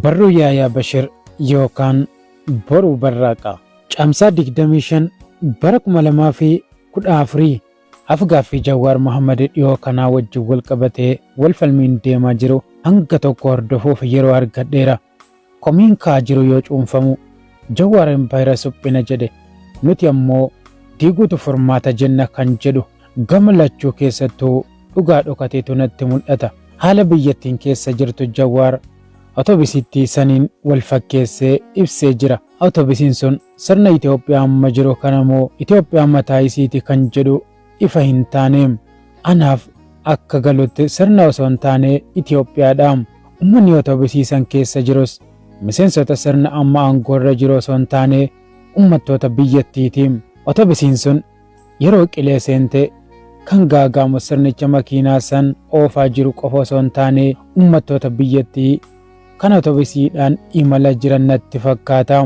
Barruu Yaayaa Bashir yookaan Boruu Barraaqa. Caamsaa 25 bara 2014 Af-gaaffii Jawaar Mohammad dhiyoo kanaa wajjin wal qabatee wal falmiin deemaa jiru hanga tokko hordofuuf yeroo argadheera. Komiin ka'aa jiru yoo cuunfamu Jawaar impaayera suphina jedhe, nuti ammoo diiguutu furmaata jenna kan jedhu gama lachuu keessattuu dhugaa dhokateetu natti mul'ata. Haala biyyattiin keessa jirtu Jawaar Otobisittii saniin wal fakkeessee ibsee jira. Otobisiin sun sirna Itoophiyaa amma jiru kana moo Itoophiyaa mataa isiiti kan jedhu ifa hin taane. Anaaf akka galutti sirna osoo hin taane Itoophiyaadha. Ummanni otobisii san keessa jirus miseensota sirna amma aangoorra jiru osoo hin taane ummattoota biyyattiiti. Otobisiin sun yeroo qilee seente kan gaaga'amu sirnicha makiinaa san oofaa jiru qofa osoo hin taane ummattoota biyyattii kan otobisiidhaan imala jiran natti fakkaata.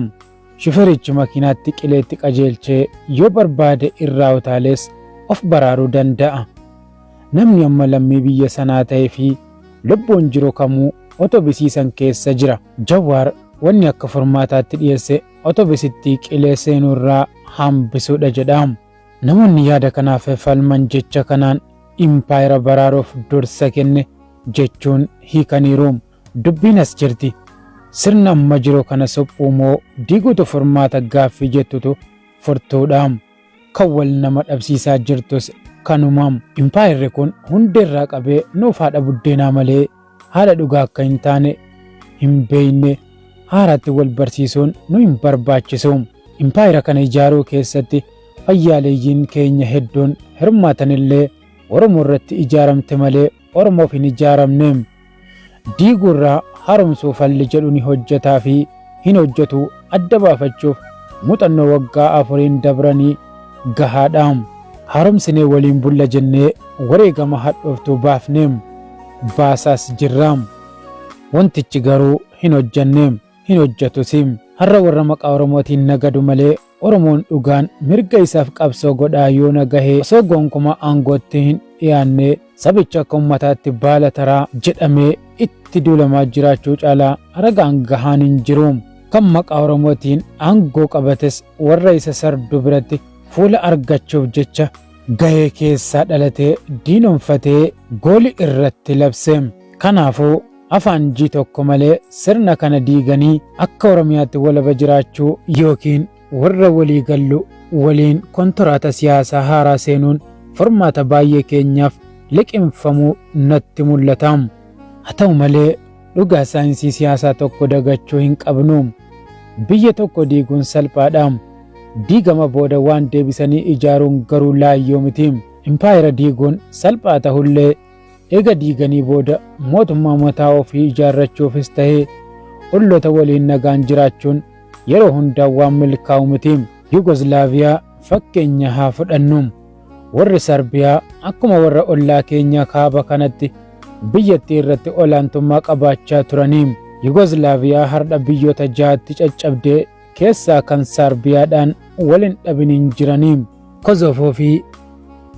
Shufeerichi makiinaatti qileetti qajeelchee yoo barbaade irraa utaalees of baraaruu danda'a. Namni amma lammii biyya sanaa ta'e fi lubbuun jiru kamuu otobisii san keessa jira. Jawaar wanni akka furmaataatti dhiyeesse otobisittii qilee seenuu irraa hambisuudha jedha. Namoonni yaada kanaaf falman jecha kanaan impaayera baraaruuf dursa kenne jechuun hiikaniiru. Dubbiin as jirti. Sirna amma jiru kana suphuu moo diiguutu furmaata gaaffii jettutu furtuudha. Kan wal nama dhabsiisaa jirtus kanuma. Impaayerri kun hundeerraa qabee nuuf haadha buddeenaa malee haadha dhugaa akka hin taane hin beekne haaraatti wal barsiisuun nu hin barbaachisu. Impaayera kana ijaaruu keessatti fayyaaleeyyiin keenya hedduun hirmaatanillee Oromoo irratti ijaaramte malee Oromoof hin ijaaramne. Diiguurraa haaromsuu falli jedhu ni hojjetaa fi hin hojjetu adda baafachuuf muuxannoo waggaa afuriin dabranii gahaadha. Haaromsinee waliin bulla jennee wareegama hadhooftuu baafne. Baasaas jirra. Wantichi garuu hin hojjenne. Hin hojjetusi. Har'a warra maqaa Oromootiin nagadu malee Oromoon dhugaan mirga isaaf qabsoo godhaa yoona gahee osoo gonkumaa aangootti hin dhiyaanne sabicha akka ummataatti baala taraa jedhamee itti duulamaa jiraachuu caalaa ragaan gahaan hin jiru. Kan maqaa Oromootiin aangoo qabates warra isa sardu biratti fuula argachuuf jecha gahee keessaa dhalatee diinomfatee gooli irratti labse. Kanaafuu afaan G tokko malee sirna kana diiganii akka Oromiyaatti walaba jiraachuu yookiin warra walii gallu waliin kontoraata siyaasaa haaraa seenuun furmaata baay'ee keenyaaf liqimfamuu natti mul'ata. Haa ta'u malee dhugaa saayinsii siyaasaa tokko dagachuu hin qabnu. Biyya tokko diiguun salphaadha. Diigama booda waan deebisanii ijaaruun garuu laayyoo miti. Impaayera diiguun salphaa tahullee Eega diiganii booda mootummaa mataa ofii ijaarrachuufis tahee olloota waliin nagaan jiraachuun yeroo hundaa waan milkaa'u miti. Yugoslaaviyaa fakkeenya haa fudhannu. Warri Sarbiyaa akkuma warra ollaa keenyaa kaaba kanatti biyyattii irratti olaantummaa qabaachaa turanii. Yugoslaaviyaa hardha biyyoota jahatti caccabdee keessaa kan Saarbiyaadhaan wal hin dhabin hin jiranii. Kosoovoo fi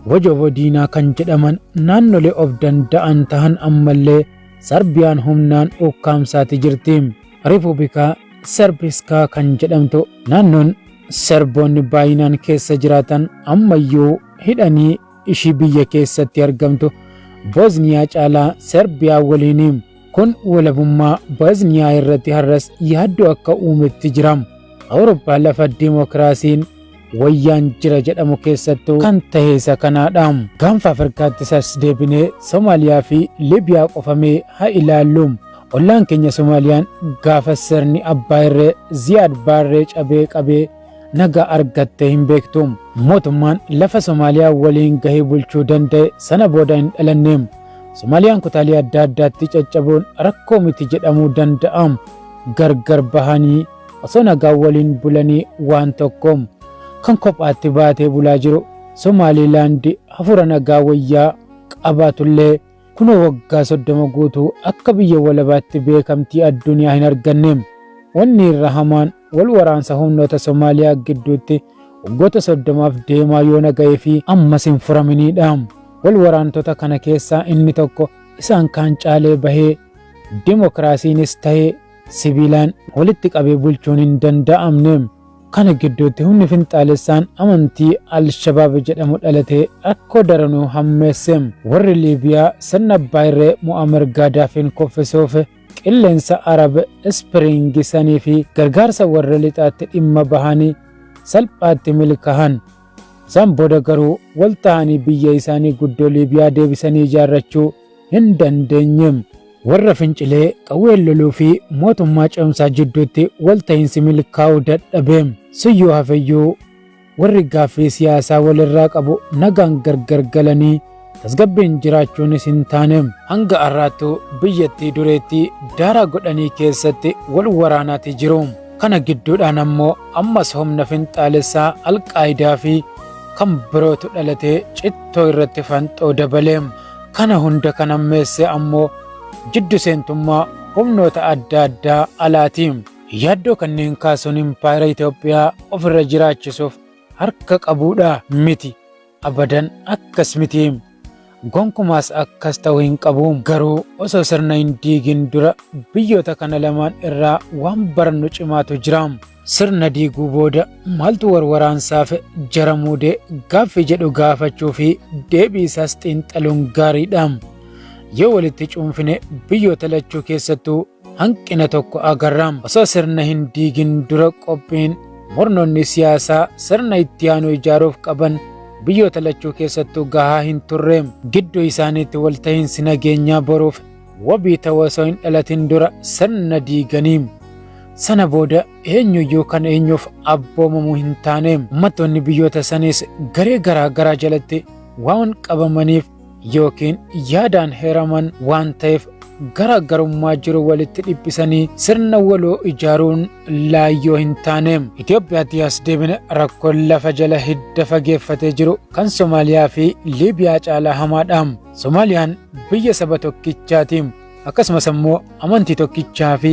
Vojovodinaa kan jedhaman naannolee of danda'an tahan ammallee Sarbiyaan humnaan ukkaamsaati jirti. Ripubikaa Serpiskaa kan jedhamtu naannoon Serboonni baay'inaan keessa jiraatan ammayyuu hidhanii ishii biyya keessatti argamtu Bosniyaa caalaa Serbiyaa waliini. Kun walabummaa Bosniyaa irratti har'as yaaddoo akka uumetti jira. Awurooppaa lafa dimokiraasiin wayyaan jira jedhamu keessattuu kan tahe isa kanaadha. Gaanfa Afrikaattis as deebinee Somaaliyaa fi Liibiyaa qofamee haa ilaallu. Ollaan keenya Somaaliyaan gaafa sirni abbaa irree Ziyaad Baarree cabee qabee nagaa argattee hin beektu. Mootummaan lafa Somaaliyaa waliin gahee bulchuu danda'e sana booda hin dhalanne. Somaaliyaan kutaalee adda addaatti caccabuun rakkoo miti jedhamuu danda'a. Gargar bahanii osoo nagaan waliin bulanii waan tokko. Kan kophaatti baatee bulaa jiru Somaalilaandi hafuura nagaa wayyaa qabaatullee kunoo waggaa 30 guutuu akka biyya walabaatti beekamtii addunyaa hin arganne. Wanni irra hamaan wal waraansa humnoota Somaaliyaa gidduutti waggoota 30f deemaa yoona ga'ee fi ammas hin furaminiidha. Wal waraantota kana keessaa inni tokko isaan kaan caalee bahee dimokiraasiinis ta'ee sibiilaan walitti qabee bulchuun hin danda'amne. Kana gidduutti humni finxaalessaan amantii Al-Shabaab jedhamu dhalatee rakkoo daranuu hammeesse. Warri Liibiyaa sirna abbaa irree Mu'ammar Gaadaafiin kuffisuuf qilleensa Arab Spring sanii fi gargaarsa warra lixaatti dhimma bahanii salphaatti milkahan. Isaan booda garuu wal tahanii biyya isaanii guddoo Liibiyaa deebisanii ijaarrachuu hin dandeenye. Warra fincilee qawween loluu fi mootummaa ce'umsaa jidduutti walta'iinsi milkaa'uu dadhabe. Sun yoo hafeyyuu warri gaaffii siyaasaa walirraa qabu nagaan gargar galanii tasgabbiin jiraachuunis hin taane. Hanga har'aattuu biyyattii dureettii daaraa godhanii keessatti wal waraanaati jiru. Kana gidduudhaan ammoo ammas humna finxaalessaa Alqaayidaa fi kan birootu dhalatee cittoo irratti fanxoo dabale. Kana hunda kan hammeesse ammoo jiddu seentummaa humnoota adda addaa alaati. Yaaddoo kanneen kaasuun impaayera Itoophiyaa ofirra jiraachisuuf harka qabuudha miti. Abadan akkas miti. Gonkumaas akkas ta'uu hin qabu. Garuu osoo sirna hin diigin dura biyyoota kana lamaan irraa waan barannu cimaatu jira. Sirna diiguu booda maaltu warwaraansaaf jara muude gaaffii jedhu gaafachuu fi deebii isaas xiinxaluun gaariidha. Yoo walitti cuunfine biyyoota lachuu keessattuu hanqina tokko agarra. Osoo sirna hin diigin dura qophiin murnoonni siyaasaa sirna itti aanu ijaaruuf qaban biyyoota lachuu keessattuu gahaa hin turre. Gidduu isaaniitti walta'iinsi nageenyaa boruuf wabii ta'u osoo hin dhalatin dura sirna diiganii. Sana booda eenyuyyuu kan eenyuuf abboomamu hin taane. Uummattoonni biyyoota saniis garee garaa garaa jalatti waan qabamaniif yookiin yaadaan heeraman waan ta'eef garaa garummaa jiru walitti dhiphisanii sirna waloo ijaaruun laayyoo hin taane. Itoophiyaatti as deebine rakkoon lafa jala hidda fageeffatee jiru kan Somaaliyaa fi Liibiyaa caalaa hamaadha. Somaaliyaan biyya saba tokkichaati. Akkasumas ammoo amantii tokkichaa fi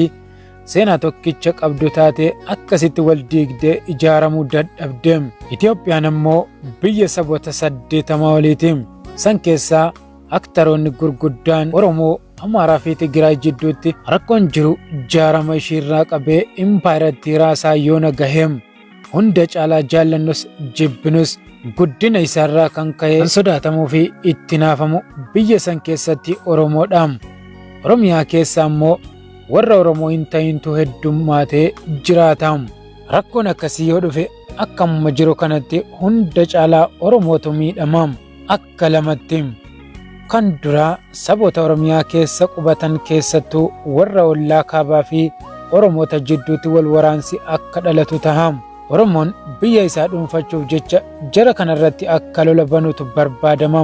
seenaa tokkicha qabdu taatee akkasitti wal diigdee ijaaramuu dadhabde. Itoophiyaan ammoo biyya saboota 80 oliiti. San keessaa aktaroonni gurguddaan Oromoo, Amaaraa fi Tigraay jidduutti rakkoon jiru jaarama ishiirraa qabee impaayerattii raasaa yoona gaheem. Hunda caalaa jaallannus jibbinus guddina isaarraa kan ka'e kan sodaatamuu fi itti naafamu biyya san keessatti Oromoodha. Oromiyaa keessa ammoo warra Oromoo hin ta'intu heddummaatee jiraata. Rakkoon akkasii yoo dhufe akka amma jiru kanatti hunda caalaa Oromootu miidhama. Akka lamatti. Kan duraa saboota Oromiyaa keessa qubatan keessattuu warra ollaa kaabaa fi Oromoota jidduutti wal waraansi akka dhalatu taha. Oromoon biyya isaa dhuunfachuuf jecha jara kanarratti akka lola banutu barbaadama.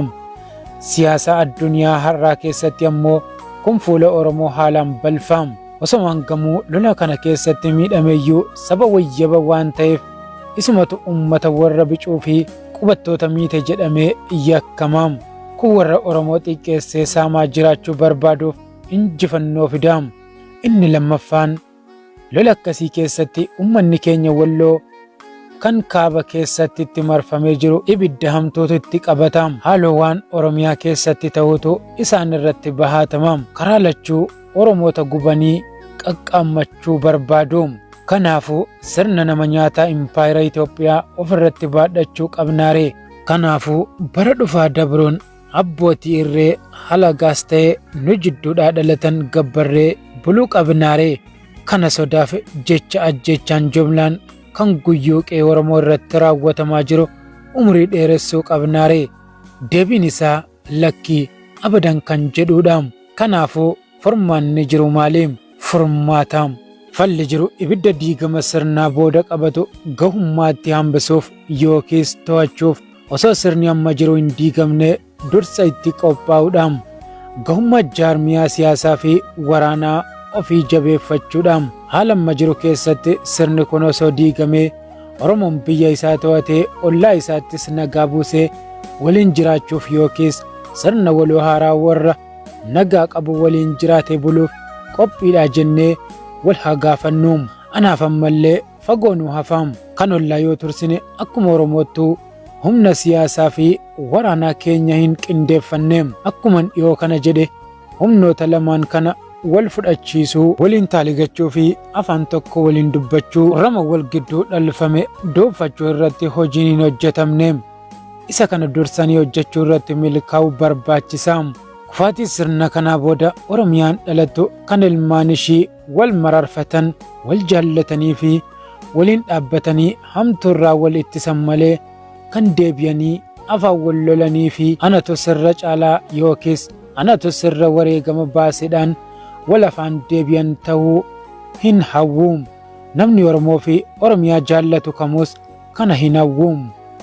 Siyaasa addunyaa har'aa keessatti ammoo kun fuula Oromoo haalaan balfa. Osoo hangamuu lola kana keessatti miidhameyyuu saba wayyaba waan ta'eef isumatu ummata warra bicuu fi qubattoota miite jedhamee yakkama. Kun warra Oromoo xiqqeessee saamaa jiraachuu barbaaduuf injifannoo fida. Inni lammaffaan lola akkasii keessatti ummanni keenya Walloo kan kaaba keessatti itti marfamee jiru ibidda hamtuutu itti qabata. Haaloo waan Oromiyaa keessatti ta'utu isaan irratti bahaatama. Karaa lachuu Oromoota gubanii qaqqaammachuu barbaadu. Kanaafuu sirna nama nyaataa impaayera Itoophiyaa ofirratti baadhachuu qabnaare. Kanaafuu bara dhufaa dabruun abbootii irree halagaas ta'e nu jidduudhaa dhalatan gabbarree buluu qabnaare. Kana sodaaf jecha ajjeechaan jumlaan kan guyyuu qe'ee Oromoo irratti raawwatamaa jiru umurii dheeressuu qabnaare. Deebiin isaa lakkii abadan kan jedhuudha. Kanaafuu furmaanni jiru maali? Furmaata. Falli jiru ibidda diigama sirnaa booda qabatu gahummaatti hambisuuf yookiis to'achuuf osoo sirni amma jiru hin diigamne dursa itti qophaa'uudha. Gahummaa jaarmiyaa siyaasaa fi waraanaa ofii jabeeffachuudha. Haala amma jiru keessatti sirni kun osoo diigamee Oromoon biyya isaa to'atee ollaa isaattis nagaa buusee waliin jiraachuuf yookiis sirna waloo haaraa warra nagaa qabu waliin jiraatee buluuf qophiidhaa jennee wal haa gaafannu. Anaaf ammallee fagoo nu hafa. Kan ollaa yoo tursine akkuma Oromoottuu humna siyaasaa fi waraanaa keenya hin qindeeffanne. Akkuman dhiyoo kana jedhe humnoota lamaan kana wal fudhachiisuu, waliin taaligachuu fi afaan tokko waliin dubbachuu, rama wal gidduu dhalfame doofachuu irratti hojiin hin hojjetamne. Isa kana dursanii hojjechuu irratti milkaa'uu barbaachisa. Kufaatii sirna kanaa booda Oromiyaan dhalattu kan ilmaan ishii wal mararfatan, wal jaallatanii fi waliin dhaabbatanii hamtuurraa wal ittisan malee kan deebi'anii afaan wal lolanii fi anatu sirra caalaa yookiis anatu sirra wareegama baaseedhaan wal afaan deebi'an ta'uu hin hawwu. Namni Oromoo fi Oromiyaa jaallatu kamuus kana hin hawwu.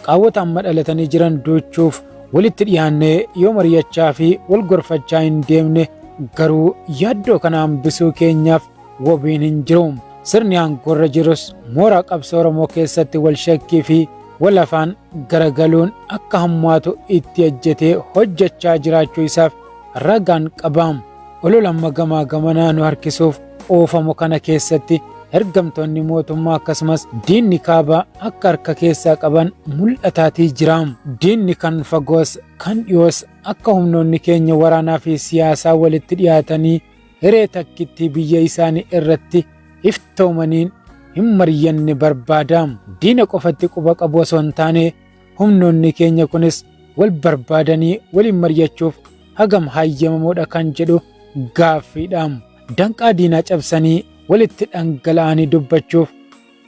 Qaawwota amma dhalatanii jiran duuchuuf walitti dhiyaannee yoo mari'achaa fi wal gorfachaa hin deemne garuu yaaddoo kana hambisuu keenyaaf wabiin hin jiru. Sirni aangoorra jirus mooraa qabsoo Oromoo keessatti wal shakkii fi wal afaan garagaluun akka hammaatu itti ejjetee hojjechaa jiraachuu isaaf ragaan qaba. Olola amma gamaa gamanaa nu harkisuuf oofamu kana keessatti ergamtoonni mootummaa akkasumas diinni kaabaa akka harka keessaa qaban mul'ataatii jira. Diinni kan fagoos kan dhiyoos akka humnoonni keenya waraanaa fi siyaasaa walitti dhiyaatanii hiree takkittii biyya isaanii irratti iftoomaniin hin mari'anne barbaada. Diina qofatti quba qabu osoo hin taane humnoonni keenya kunis wal barbaadanii waliin mari'achuuf hagam hayyamamoodha kan jedhu gaaffiidha. Danqaa diinaa cabsanii walitti dhangala'anii dubbachuuf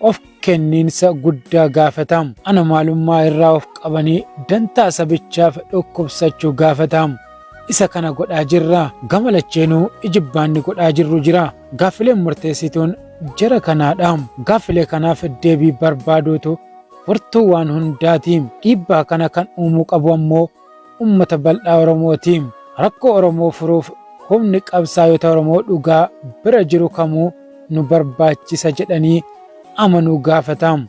of kenniinsa guddaa gaafata. Ana maalummaa irraa of qabanii dantaa sabichaaf dhukkubsachuu gaafata. Isa kana godhaa jirra. Gama lacheenuu ijibbaanni godhaa jirru jira. Gaaffileen murteessituun jara kanaadha. Gaaffilee kanaaf deebii barbaaduutu furtuu waan hundaati. Dhiibbaa kana kan uumuu qabu ammoo ummata bal'aa Oromooti. Rakkoo Oromoo furuuf humni qabsaayota Oromoo dhugaa bira jiru kamuu nu barbaachisa jedhanii amanuu gaafata.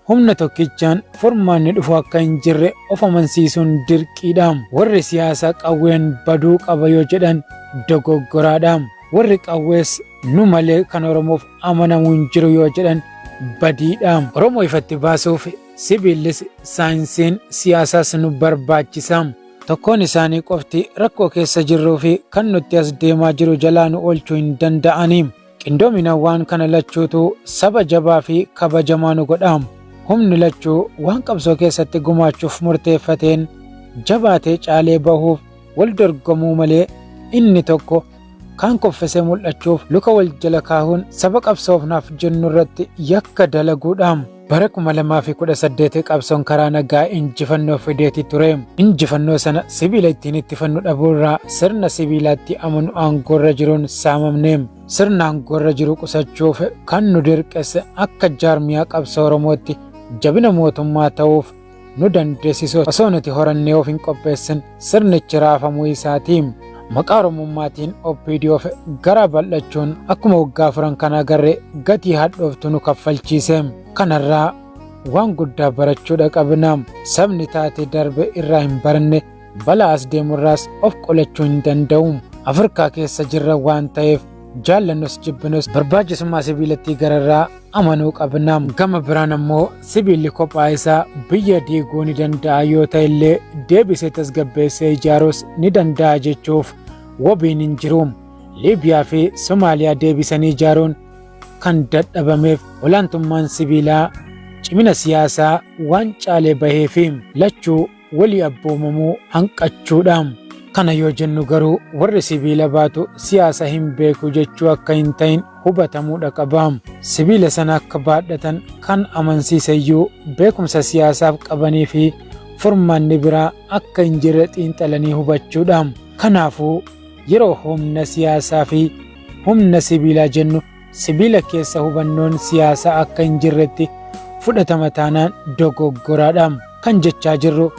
Humna tokkichaan furmaanni dhufu akka hin jirre of amansiisuun dirqiidha. Warri siyaasaa qawween baduu qaba yoo jedhan dogoggoraadha. Warri qawwees nu malee kan Oromoof amanamu hin jiru yoo jedhan badiidha. Oromoo ifatti baasuuf sibiillis saayinsiin siyaasaas nu barbaachisa. Tokkoon isaanii qofti rakkoo keessa jirruu fi kan nutti as deemaa jiru jalaa nu oolchuu hin danda'ani. Qindoomina waan kana lachuutu saba jabaa fi kabajamaa nu godha. Humni lachuu waan qabsoo keessatti gumaachuuf murteeffateen jabaatee caalee bahuuf wal dorgomuu malee inni tokko kaan kuffisee mul'achuuf luka wal jala kaahuun saba qabsoofnaaf jennu irratti yakka dalaguudha. Bara 2018 qabsoon karaa nagaa injifannoo fideeti ture. Injifannoo sana sibiila ittiin ittifannu dhabuurraa sirna sibiilaatti amanu aangoorra jiruun saamamne. Sirna aangoorra jiru qusachuuf kan nu dirqes akka jaarmiyaa qabsoo Oromootti jabina mootummaa ta'uuf nu dandeessisu osoo nuti horannee of hin qopheessin sirnichi raafamuu isaati. Maqaa Oromummaatiin OPDOf garaa bal'achuun akkuma waggaa afuran kana agarre gatii hadhooftu nu kaffalchiise. Kanarraa waan guddaa barachuudha qabna. Sabni taatee darbe irraa hin baranne balaa as deemurraas of qolachuu hin danda'u. Afrikaa keessa jirra waan ta'eef jaallannus jibbinus barbaachisummaa sibiilattii gararraa amanuu qabna. Gama biraan ammoo sibiilli kophaa isaa biyya diiguu ni danda'a yoo ta'e illee deebisee tasgabbeessee ijaaruus ni danda'a jechuuf wabiin hin jiru. Liibiyaa fi Somaaliyaa deebisanii ijaaruun kan dadhabameef olaantummaan sibiilaa cimina siyaasaa waan caalee bahee fi lachuu walii abboomamuu hanqachuudha. Kana yoo jennu garuu warri sibiila baatu siyaasa hin beeku jechuu akka hin ta'in hubatamuudha qaba. Sibiila sana akka baadhatan kan amansiise iyyuu beekumsa siyaasaaf qabanii fi furmaanni biraa akka hin jirre xiinxalanii hubachuudha. Kanaafuu yeroo humna siyaasaa fi humna sibiilaa jennu sibiila keessa hubannoon siyaasaa akka hin jirretti fudhatama taanaan dogoggoraadha. Kan jechaa jirru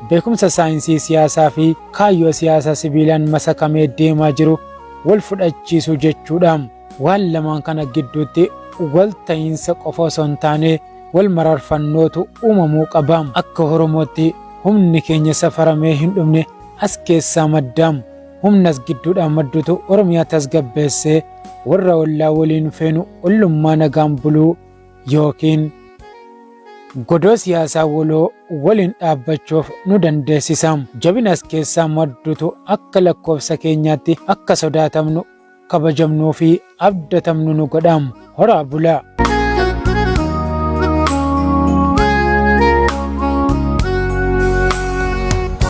beekumsa saayinsii siyaasaa fi kaayyoo siyaasaa sibiilaan masakamee deemaa jiru wal fudhachiisuu jechuudha. Waan lamaan kana gidduutti wal ta'iinsa qofa osoo hin taane wal mararfannootu uumamuu qaba. Akka Oromootti humni keenya safaramee hin dhumne as keessaa madda. Humna as gidduudhaan maddutu Oromiyaa tasgabbeessee warra ollaa waliin feenu ollummaa nagaan buluu yookiin godoo siyaasaa waloo waliin dhaabbachuuf nu dandeessisa. Jabina as keessaa maddutu akka lakkoofsa keenyaatti akka sodaatamnu kabajamnuu fi abdatamnu nu godha. Horaa bulaa!